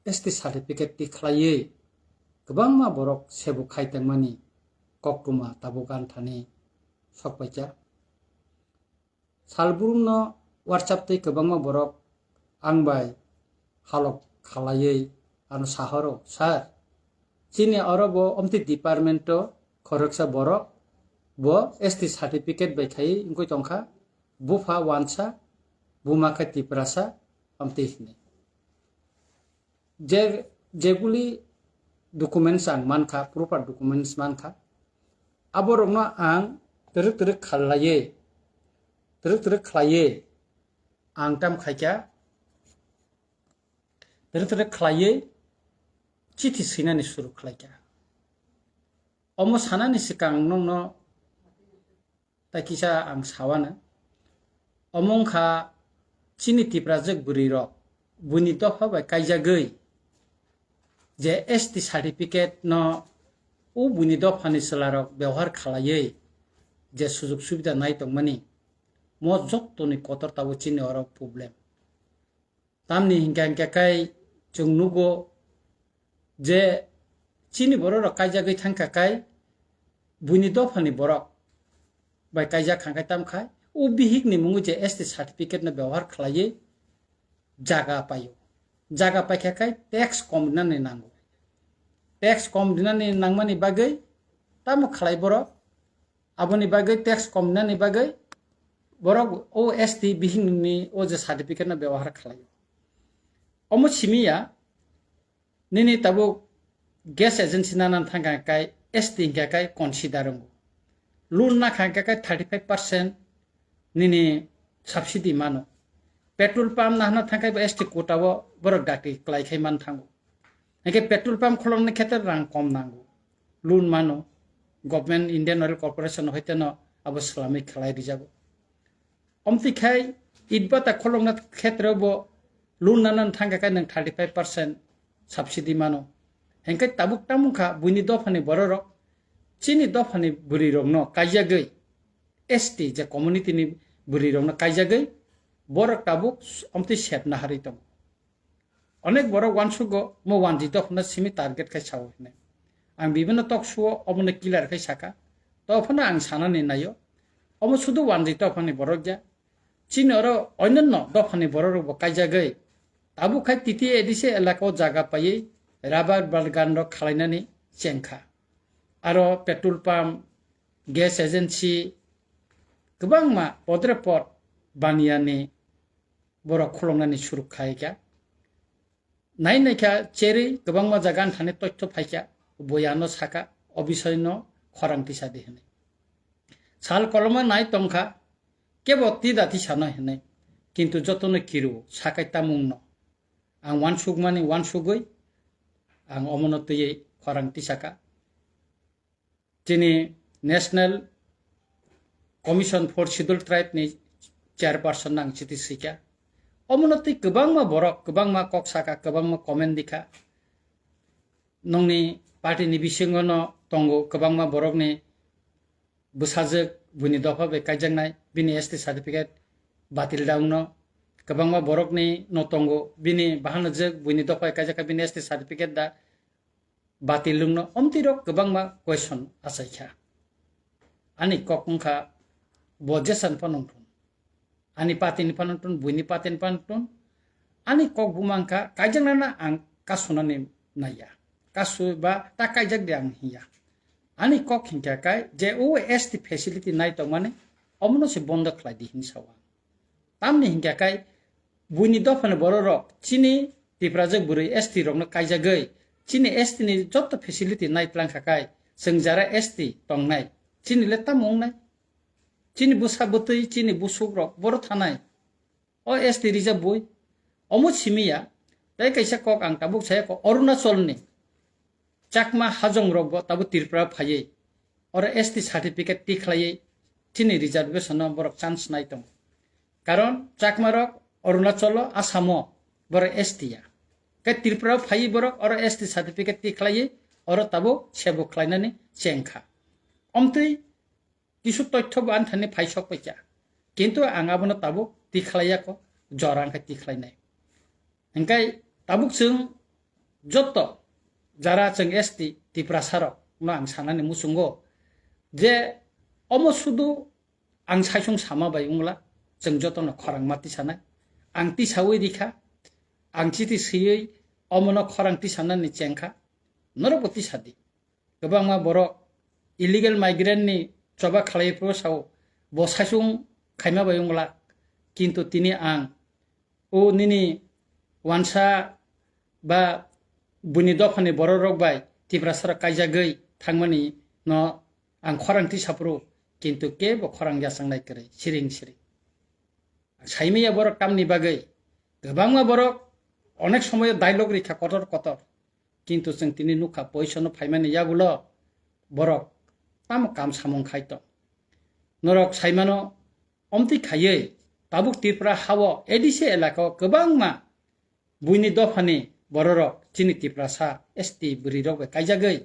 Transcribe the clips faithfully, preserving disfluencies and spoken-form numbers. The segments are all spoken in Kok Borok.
S T certificate ti khlaiwi kwbangma borok sebuk khai tongmani koktwma tabuk anthani sokpaikha. Salbrumno WhatsApp twi kwbangma borok ang bai halok khalaiwi ano sahoro, "Sir, chini oro bo omtwi department o khoroksa borok bo S T certificate bai khaiwi wngwi tongkha, bupha wansa, buma khe Tiprasa," omtwi hwnwi. Je, jeguli documents ang mankha, proper documents mankha, aborokno ang twrwk twrwk khalaiwi, twrwk twrwk khlaiwi ang tam khaikha, twrwk twrwk khlaiwi chithi swinani suru khlaikha. Omo sanani swkang nokno tai kisa ang sawano. Omo wngkha chini Tiprajwk bwrwirok buini dopha bai kaijagwi je S T certificate no o buini dophani chwlarok bebohar khalaiwi je sujok subida nai tongmani, mo jottoni kotor tabuk chini oro problem. Tamni hinkha hinkha khai chwng nugo je chini bororok kaijagwi thangkha khai buini dophani borok bai kaijak kha khai tam khai o bihikni mungwi je S T certificate no bebohar khlaiwi jaga paio. Jaga paikha khai tax kom rinani nango. Tax kom rinani nangmani bagwi tamo khlai borok? Aboni bagwi tax kom rinani bagwi borok o S T bihikni o je certificate no bebohar khlaio. Omo simi ya, nini tabuk gas agency nana thangkha kai S T hinkha kai consider wngo. Loan nakha hinkha kai thirty five percent nini subsidy mano. Petrol pump nahna thangkhai bo S T quota o borok dakti kwlai khai man thango. Hinkhe petrol pump kholongni khetre rang kom nango. Loan mano. Government Indian Oil Corporation hoiteno abo swlamwi khlai rijago. Omtwi khai itbata kholongna khetre bo loan nana thangkha kai nwng thirty five percent subsidy mano. Hinkhe tabuk tamungkha buini dophani bororok chini dophani bwrwirokno kaijagwi S T je community ni bwrwirokno kaijagwi borok tabuk omtwi sep naharwi tongo. Onek borok uansugo mo wanjwi dophano simi target khai sao hinwi. Ang bibinno talk show o omono clear khai saka. Tophano ang sanani naio. Omo sudu wanjwi dophani borok ya. Chini oro onyanno dophani borok rok bo kaijagwi tabuk khai T T A D C elaka o jaga paiwi rubber bagan rok khalainani chengkha. Aro petrol pump, gas agency, kwbangma podre pod baniyani borok khuloknani suruk khai kha. Nai nai kha cherwi kwbangma jaga ani thani toitho phai kha, boyano saka, o bisoi no khorang tisa di hwnwi. Sal koloma nai tong kha, kebo tida tisa no hwnwi, kintu jotono kiru sakai tamung no. Ang uansukmani uansugwi ang omono twiwi khorang tisa kha. Chini National Commission for Scheduled Tribe ni chairperson no ang chiti swikha. Omono twi kwbangma borok, kwbangma kok saka, kwbangma comment dikha. Nongni party ni bisingo no tongo kwbangma borokni bwsajwk buini dopha bai kaijaknai, bini S T certificate batil da wngno. Kwbangma borokni no tongo bini bahanajwk buini dopha bai kaijakha, bini S T certificate da batil wngno, omtwi rok kwbangma question achaikha. Ani kok wngkha bo jesani phano wngthun. Ani party ni phano wngthun, buini party ni phano wngthun. Ani kok buma wngkha kaijaknana ang kasunani naiya. Kasu ba ta kaijak di ang hiya. Ani kok hinkha kai je o S T facility nai tongmani omono se bondo khlai di hinwi sao ang. Tamni hinkha kai buini dophani bororok chini Tiprajwk bwrwi S T rokno kaijagwi chini S T ni joto facility nai tlangkha kai chwng jara S T tongnai chini le tamo wngnai? Chini bwsa bwtwi, chini busukrok boro thanai. O S T rijak bui. Omo simi ya. Tei kaisa kok ang tabuk saya kok Arunachalni Chakma hajong rok bo tabuk Tripura phaiwi oro S T certificate tikhlaiwi chini reservation no borok chance nai tongo. Karon Chakma rok Arunachal o, Assam o borok S T ya. Khe Tripura phaiwi borok oro S T certificate tikhlaiwi oro tabuk sebo khlainani chengkha. Omtwi kisu toitho bo ani thani phai sok paikha. Kintu ang abono tabuk tikhlaiya ko, jora wngkha tikhlainai. Hingkai tabuk chwng joto jara chwng S T Tiprasa rok no ang sanani muchungo je omo sudu ang saisung sama bai wngla, chwng joto no khorang ma tisanai. Ang tisawi rikha, ang chiti swiwi omo no khorang tisanani chengkha, norok bo tisadi. Kwbangma borok illegal migrant ni choba khlai phuru sao bo saisung khaima bai wngla, kintu tini ang o nini wansa ba buini dophani borok rok bai Tiprasa rok kaijagwi thangmani no ang khorang tisa phuru, kintu kebo khorang yachang nai kwrwi siring siring. Saimaya borok tamni bagwi kwbangma borok onek somoyo dialogue rikha kotor kotor. Kintu chwng tini nukha poisono phaimani yagulo borok tamo kam samung khai tong. Norok saimano omtwi khaiwi tabuk Tripura hao A D C elakao kwbangma buini dophani bororok chini Tiprasa S T bwrwirok bai kaijagwi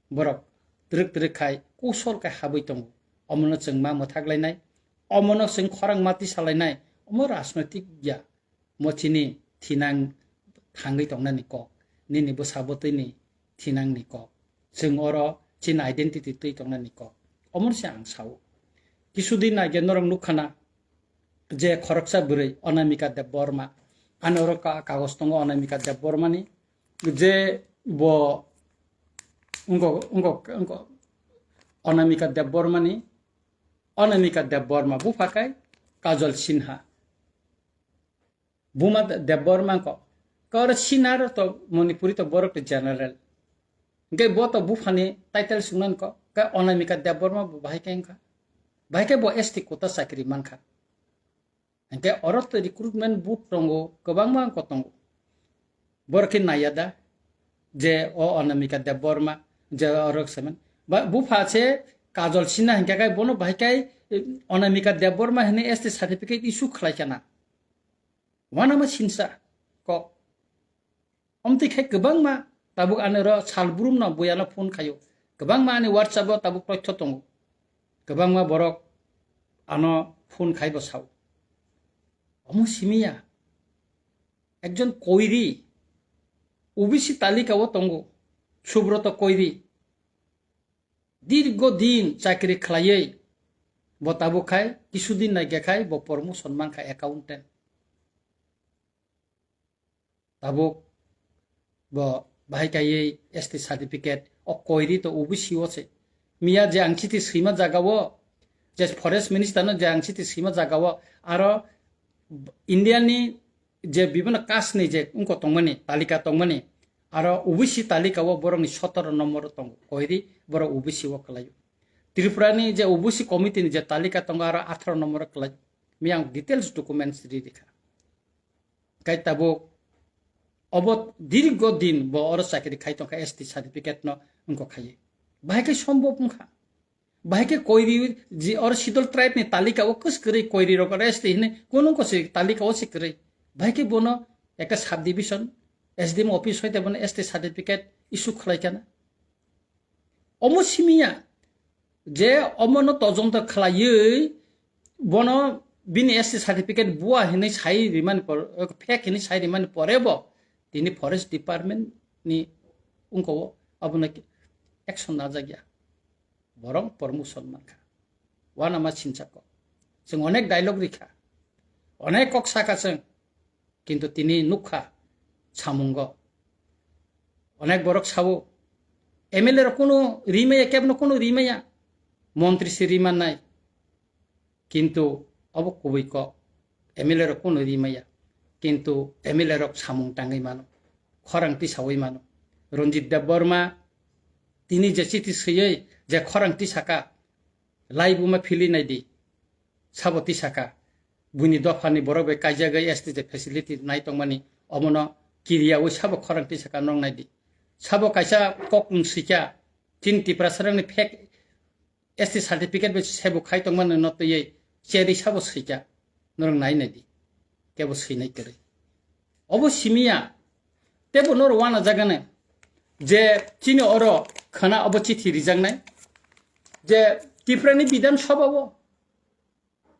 borok twrwk twrwk khai kusol khai habwi tongo. Omono chwng ma mwthak lainai, omono chwng khorang ma tisa lainai, omo rajnoitik ya. Mo chini thinang thangwi tongnani kok, nini bwsa bwtwini thinangni kok, chwng oro chini identity twi tongnani kok. Omono se ang sao. Kisudin aage norok nukha na je khoroksa bwrwi Anamika Debbarma, ani oro ka-, kagoj tongo Anamika Debbarmani, je bo wngkok, wngkok, wngkok Anamika Debbarmani, Anamika Debbarma bupha khe Kajol Sinha. Buma De-, Debbarma ko. Kor Sinar to Manipuri to borok to general. Hingke bo to buphani title sungnan ko. Ke Anamika Debbarma bo bahai ke wngkha. Bahai ke bo S T quota chakri mankha. Hingke oro to recruitment board tongo, kwbangma ko tongo. Borok khe naiya da je o Anamika Debbarma je oro semen. Ba bupha se Kajol Sinha hingke kai bono bahai kai, eh, Anamika Debbarma hini S T certificate issue khlai kana. Wanama sinsa kok. Omtwi khe kwbangma tabuk ani oro sal brumno buyano phone khaio. Kwbangma ani WhatsApp-o tabuk toitho tongo. Kwbangma borok ano phone khaibo sao. Omo simiya. Ekjon koiri O B C talika-o tongo. Subroto Koiri. Dirgo din chakri khlaiwi bo tabuk khai, kisudin naikhe khai bo promotion mankha accountant. Tabuk bo bahai kaiwi S T certificate o koiri to O B C o se. Miya je ang chiti swima jaga o, je forest minister no je ang chiti swima jaga o, aro India ni je bibhinno caste ni je wngko tongmani, talika tongmani, aro O B C talika o borok ni sotoro nombor tongo, koiri borok O B C o kwlai. Tripura ni je O B C committee ni je talika tongo aro atharo nombor kwlai. Miya ang details documents ri rikha. Kai tabuk obo dirgo din bo oro chakri khai tongkha S T certificate no wngko khaiwi. Bahai khe sombhob wngkha. Bahai khe koiri ji oro schedule tribe ni talika o kwswk kwrwi koiri rok oro S T hwnwi kunu wngko se talika o se kwrwi. Bahai khe bono ekta sub division S D M office hoite bono S T certificate issue khlai kana. Omo simiya je omono todonto khlaiwi bono bini S T certificate bua hinwi sai rimani por, fake hinwi sai rimani pore bo tini forest department ni wngko abono action najak ya. Borok promotion mankha. Wanama sinchako. Chwng onek dialogue rikha. Onek kok saka chwng. Kintu tini nukha samungo. Onek borok sao, M L A rok kunu rimaya, kebno kunu rimaya. Montri se rimannai. Kintu obo kubui kok. M L A rok kunu rimaya. Kintu M L A rok samung tangwi mano. Khorang tisawi mano. Ranjit Debbarma tini je chiti swiwi je khorang tisaka, laibuma philwi naidi. Sabo tisaka. Buini dophani borok bai kaijagwi S T je facility nai tongmani omono kiriyawi sabo khorang tisaka nong naidi. Sabo kaisa kok nwng swikha, chini Tiprasarokni fake S T certificate bai sebo khai tongmani no twiwi cherwi sabo swikha, norok nai naidi, kebo swinai kwrwi. Obo simiya, tebo noro wana jagane je chini oro khana obo chithi rijaknai je Tiprani Bidhan Sabha o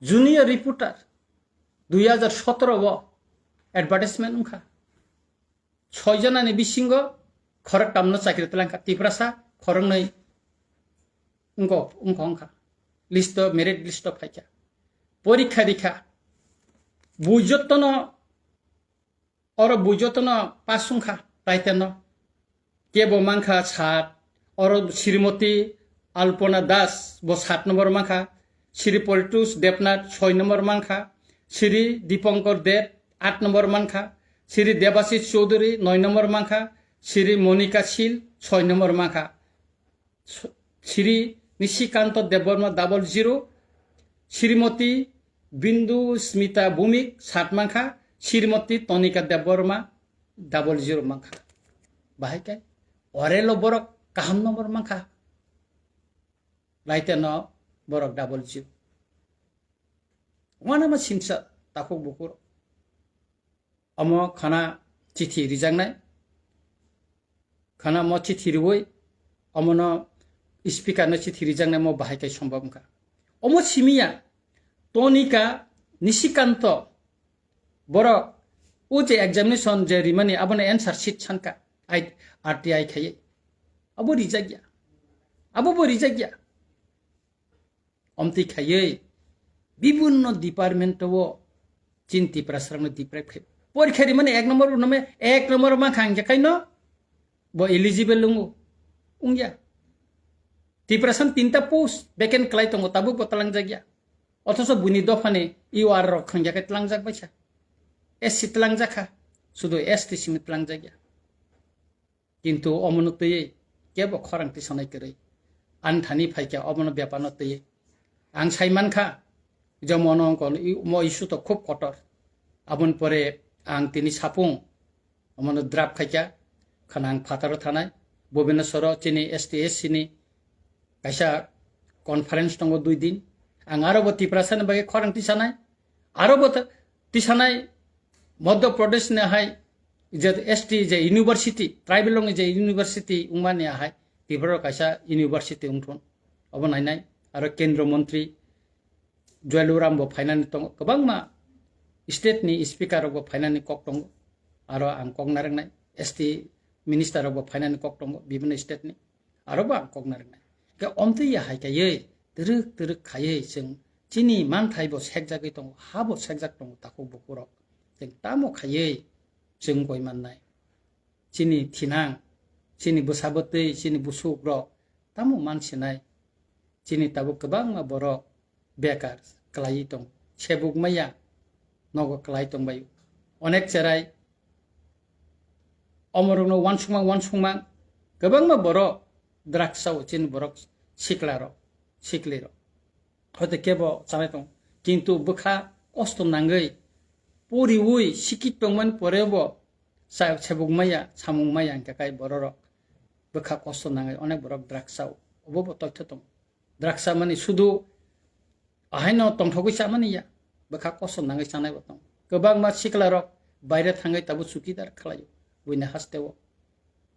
junior reporter dui hajar sotoro o advertisement wngkha. Soi jonani bisingo Khoroktamno chakri twlangkha, Tiprasa khoroknwi wngkha, wngkha, wngkha. List o, merit list o phaikha. Porikha rikha. Bujotono, oro bujotono pass wngkha, title no. Kebo mankha sat, oro Srimoti Alpona Das bo sat number mankha, Sri Politus Debnath soi number mankha, Sri Dipankar Deb aat number mankha, Sri Debashis Choudhury noi number mankha, Sri Monika Sil soi number mankha. Sri Nishikanta Debbarma double zero, Srimoti Bindu Smita Bhumik sat mankha, Srimoti Tonika Debbarma double zero mankha. Bahai kai, orelo borok kaham number mankha. Laite no borok double zero. Wanama simsa takhuk bukur. Omo khana chithi rijaknai. Khana mo chithi riwi, omono speaker no chithi rijaknai mo bahai kai sombab wngkha. Omo simiya, Tonika Nishikanto, borok o je examination je rimani, abono answer sheet sanka, ai, R T I khaiye. Abo rijakya. Abo bo rijakya. Omtwi khaiwi bibinno department o chin Tiprasarokno deprive khai. Porikha rimani ek number bo nome, ek number mankha ang je kaino bo eligible wngo. Wngya. Tiprasano tinta post vacant klai tongo, tabuk bo twlangjakya. Othocho buini dophani U R rok khangya khe twlangjak baisa. S C twlangjakha. Sudu S T simi twlangjakya. Kintu omono twiwi kebo khorang tisanai kwrwi. Ani thani phaikha omono bepar no twiwi. Ang sai mankha, je mono wngkha, mo issue to khub kotor. Aboni pore ang tini sapung, omono draft khaikha, khana ang phataro thanai, Bhubaneswaro chini S T S C ni kaisa conference tongo dui din. Ang aro bo Tiprasa ni bagwi khorang tisanai, aro bo ta-, tisanai Madhya Pradesh ni hai je S T je university, tribal rokni je university wngmani ahai, Tripura kaisa university wngthun. Obo nainai, aro Kendra Montri Jualuram bo phainani tongo, kwbangma state ni speaker rok bo phainani kok tongo, aro ang kok narwknai, S T minister rok bo phainani kok tongo, bibhinno state ni. Aro bo ang kok narwknai. Khe omtwi ya hai kaiwi twrwk twrwk khaiwi chwng chini manthai bo sekjagwi tongo, ha bo sekjak tongo takhuk bukurok. Chwng tamo khaiwi chwng koi mannai? Chini thinang, chini bwsa bwtwi, chini busukrok tamo mansinai? Chini tabuk kwbangma borok bekar kwlaiwi tong, sebuk maya nogo kwlai tongbaio. Onek cherai omorokno uansukma uansukma kwbangma borok drugs o chini borok siklarok, siklirok. Hoite kebo chanai tong, kintu bwkha kosto nangwi poriwi sikit tongmani porebo sa-, sebuk maya, samung maya hingka kai bororok bwkha kosto nangwi onek borok drugs o, obo bo toitho tong. Drugs mani sudu ahaino tongthogwi chamani ya, bwkha kosom nangwi chanai bo tong. Kwbangma sikla rok baire thangwi tabuk chukidar khlaio, buini hasteo.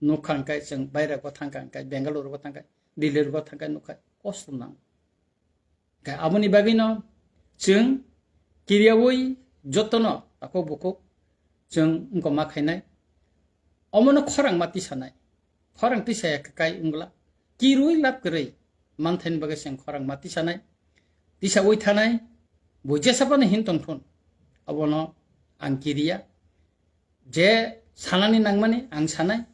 Nukha hwnkhe chwng baire bo thangkha hwnkhe, Bengaluru bo thangkha, Delhi bo thangkha nukha, kosom nang. Khe aboni bagwino chwng kiriyawi jotono takhuk bukhuk chwng wngkoma khainai. Omono khorang ma tisanai. Khorang tisaya kwkai wngla. Kirwi lab kwrwi manthaini bagwi chwng khorang ma tisanai. Tisawi thanai. Bo jesa phano hin tongthun. Abono ang kiriya. Je sanani nangmani ang sanai.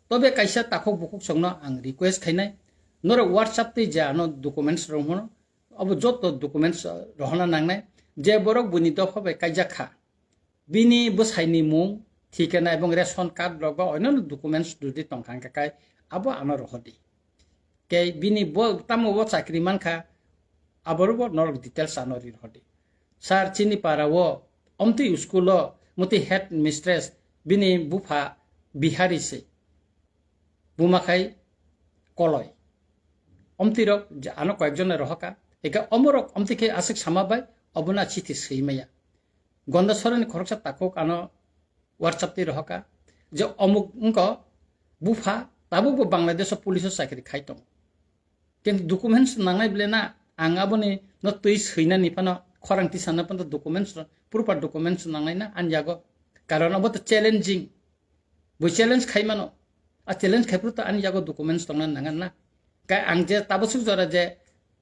Tobe kaisa takhuk bukhuk chwngno ang request khainai. Norok WhatsApp twi je ano documents rok hwno. Abo joto documents, uh, rohorna nangnai. Je borok buini dopha bai kaijak kha, bini bwsaini mung, thikana ebong ration card rok ba onno documents jodi tongkha hwnkhe kai abo ano rohordi. Kei bini bo tamo bo chakri mankha, aboro bo norok details ano ri rohordi. Sir, chini para o omtwi school o motwi head mistress bini bupha Bihari se. Buma khai koloi. Omtwi rok je ano koyekjon rohoka. Eka omorok omtwi khe aswk sama bai obono chithi swi maya. Gondasarani khoroksa takhuk ano WhatsApp twi rohoka. Je omuk wngko bupha tabuk bo Bangladesh o police o chakri khai tongo. Kintu documents nangnai bole na, ang aboni no twi swinani phano khorang tisana phano documents, proper documents nangnai na ani yago. Karon abo to challenging. Bo challenge khai mano. A challenge khai phuru to ani yago documents tongna nangan na. Kai ang je tabasuk jora je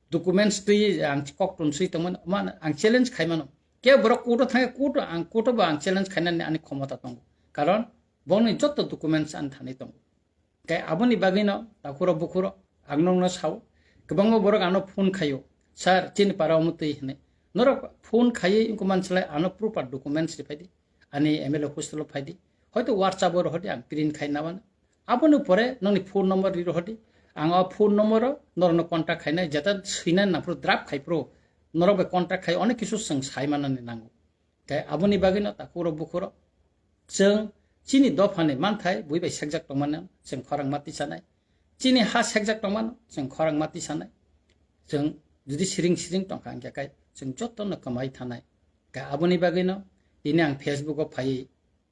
documents twi ang kok tun sui tongmano, man ang challenge khai mano. Ke borok court o thangkhe court o ang, court o bo ang challenge khainani ani khomota tongo. Karon bongni jotto documents ani thani tongo. Kai aboni bagwino takhuro bukhuro ang nokno sao, kwbangma borok ano phone khaio, "Sir, chini para omo twi," hwnwi. Norok phone khaiwi wngkha mansalai ano proper documents ri phaidi, ani M L A hostel o phaidi, hoito WhatsApp o rohordi ang print khai nabana. Aboni pore nokni phone number ri rohordi, ang o phone number o norokno contact khainai, jeta swinani nangphuru draft khai phuru norok bai contact khai onek kisu chwng sai manani nango. Tei aboni bagwino takhuro bukhuro chwng chini dophani manthai bui bai sekjak tongmano chwng khorang ma tisanai. Chini ha sekjak tongmano chwng khorang ma tisanai. Chwng jodi siring siring tongkha hwnkhe kai chwng jotono kwmai thanai. Khe aboni bagwino tini ang Facebook o phaiwi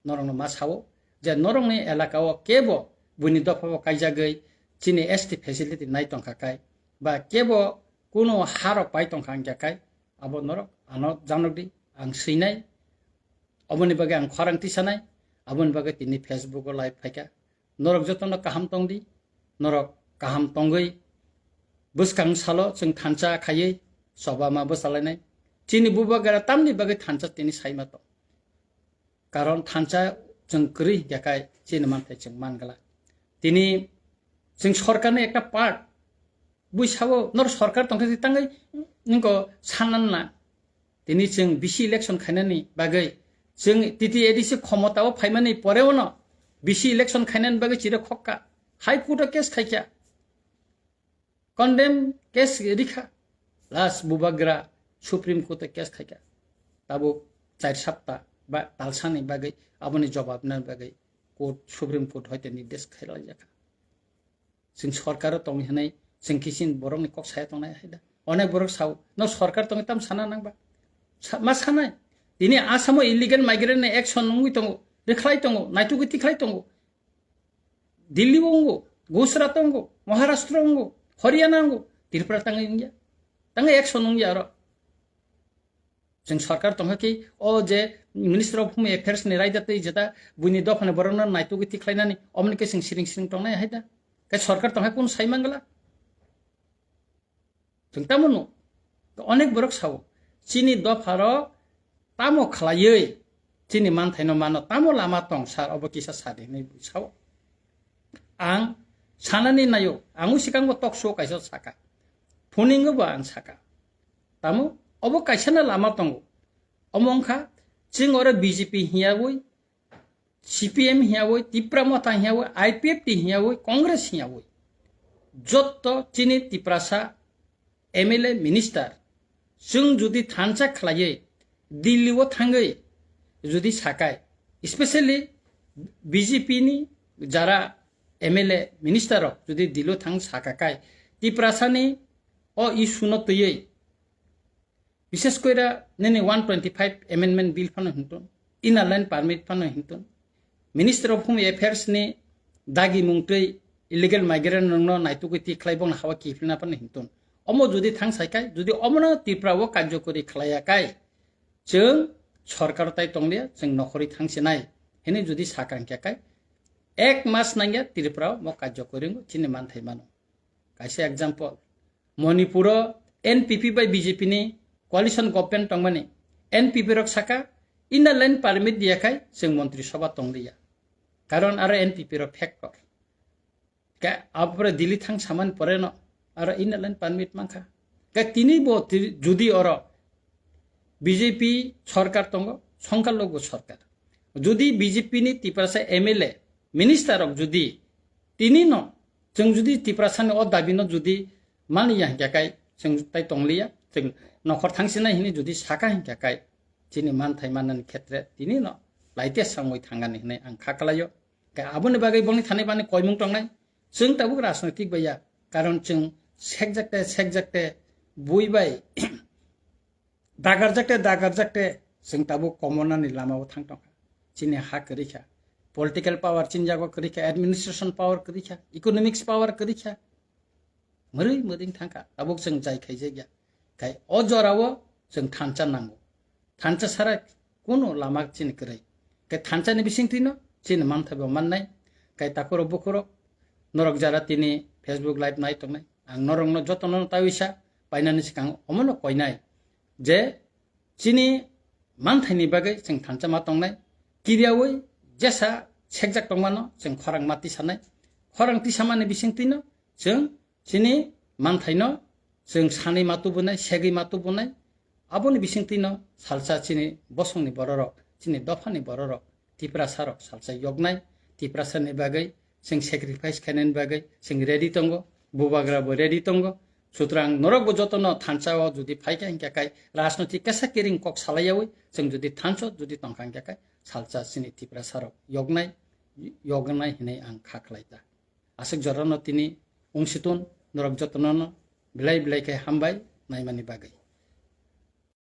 norokno ma sao je norokni elaka o kebo buini dopha bo kaijagwi chini S T facility nai tongkha kai ba kebo kuno harok pai tongkha hwnkhe kai abo norok ano janokdi ang swinai. Aboni bagwi ang khorang tisanai, aboni bagwi tini Facebook o live phaikha. Norok jotono kaham tongdi, norok kaham tongwi bwskang salo chwng thansa khaiwi choba ma bwchalainai. Chini bubagra tamni bagwi thansa tini saima tong. Karon thansa chwng kwrwi hwnkhe kai chini manthai chwng mangla. Tini chwng sorkarni ekta part, bui sao nor sorkar tongkhe tangwi ningko sananna. Tini chwng bisi election khainani bagwi chwng T T A D C khomota o phaimani poreo no bisi election khainani bagwi chire khokka. High Court o case khaikha. Condemn case rikha. Last bubagra Supreme Court o case khaikha. Tabuk char sapta ba talsani bagwi aboni jobab nani bagwi court, Supreme Court hoite nirdesh khailaijakha. Chwng sorkaro tongwi hwnwi chwng kisin borokni kok saya tongnai hai da. Onek borok sao, "No sorkar tongwi tam sana nangba?" Sa-, ma sanai. Tini Assam o illegal migrant ni action wngwi tongo, rwkhlai tongo, naitugwi tikhlai tongo. Delhi o wngo, Gujarat o wngo, Maharashtra o wngo, Haryana o wngo, Tripura tangwi wngya. Tangwi action wngya oro. Chwng sorkar tongkha ki o je Minister of Home Affairs ni raida twi jeta buini dophani borokno naitugwi tikhlainani omoni khe chwng siring siring tongnai hai da. Khe sorkar tongkha kunu sai mangla? Chwng tamo no onek borok sao chini dopharo tamo khlaiwi chini manthaino mano tamo lama tong sir obo kisa sadi hinwi sao. Ang sanani naio, ang o sikango talk show kaisa saka. Phoningo bo ang saka. Tamo obo kaisa na lama tongo. Omo wngkha chwng oro B J P hiyawi, C P M hiyawi, Tipra Motha hiyawi, I P F T hiyawi, Congress hiyawi. Jotto chini Tiprasa M L A minister chwng jodi thansa khlaiwi Delhi o thangwi jodi sakai, especially B J P ni jara M L A minister rok jodi Delhi o thang sakakai, Tiprasa ni o issue no twiwi, bishes koira nini one twenty five amendment bill phano hintun, inner line permit phano hintun, Minister of Home Affairs ni dagi mungtwi illegal migrant rokno naitugwi tikhlai bongni hawa kiphilna phano hintun. Omo jodi thang saikai, jodi omono Tripura o karjokori khlaiyakai, chwng sorkar tai tonglia, chwng nokhorwi thangsinai hinwi jodi sakang khe kai, ek mas nangya Tripura o mo karjokori wngo chini manthai mano. Kaisa example, Manipur o N P P bai B J P ni coalition government tongmani, N P P rok saka inner line permit diyakhai chwng montri sabha tongliya. Karon aro N P P rok factor. Khe abore Delhi thang samani pore no aro inner line permit mankha. Khe tini bo ti-, judi oro B J P sorkar tongo, songkar logo sorkar. Judi B J P ni Tiprasa M L A, minister rok judi tini no, chwng judi Tiprasa ni o dabi no judi mani ya hingkha kai, chwng tai tongliya, chwng nokhor thangsinai hini judi saka hingkha kai, chini manthai mannani khetre tini no laite sangwi thangani hinwi ang kha kalaio. Khe aboni bagwi bongni thani bani koimung tongnai. Chwng tabuk rajnoitik bai ya. Karon chwng sekjakte, sekjakte bui bai dagarjakte, dagarjakte chwng tabuk komonani lamao thang tongkha. Chini ha kwrwi kha. Political power chini yago kwrwi kha, administration power kwrwi kha, economics power kwrwi kha. Mwrwi mwrwi thangkha, tabuk chwng jai khaijak ya. Khai o jorao chwng thansa nango. Thansa sara kuno lama chini kwrwi. Khai thansa ni bisingtwi no chini manthai bo mannai. Khai takuro bukuro Norok jara tini Facebook live nai tongnai, ang norokno jotono tawisa painani swkang omono koinai je chini manthaini bagwi chwng thansa ma tongnai, kiriyawi jesa sekjak tongmano chwng khorang ma tisanai, khorang tisamani bisingtwino chwng chini manthaino chwng sanwi ma tubunai, segwi ma tubunai. Aboni bisingtwino salsa chini bosongni bororok, chini dophani bororok, Tiprasarok salsa yoknai, Tiprasani bagwi chwng sacrifice khainani bagwi chwng ready tongo, bubagrabo ready tongo. Sutrang norokbo jotono thansa o jodi phaikha hinkhe kai rajnotik kesa kiring kok salaiyawi chwng jodi thansa o jodi tongkha hinkhe kai salsa chini Tiprasarok yoknai, yoknai hinwi ang kha khlai ta. Aswk jorano tini wngsitun norok jotono belai belai khe hambai naimani bagwi.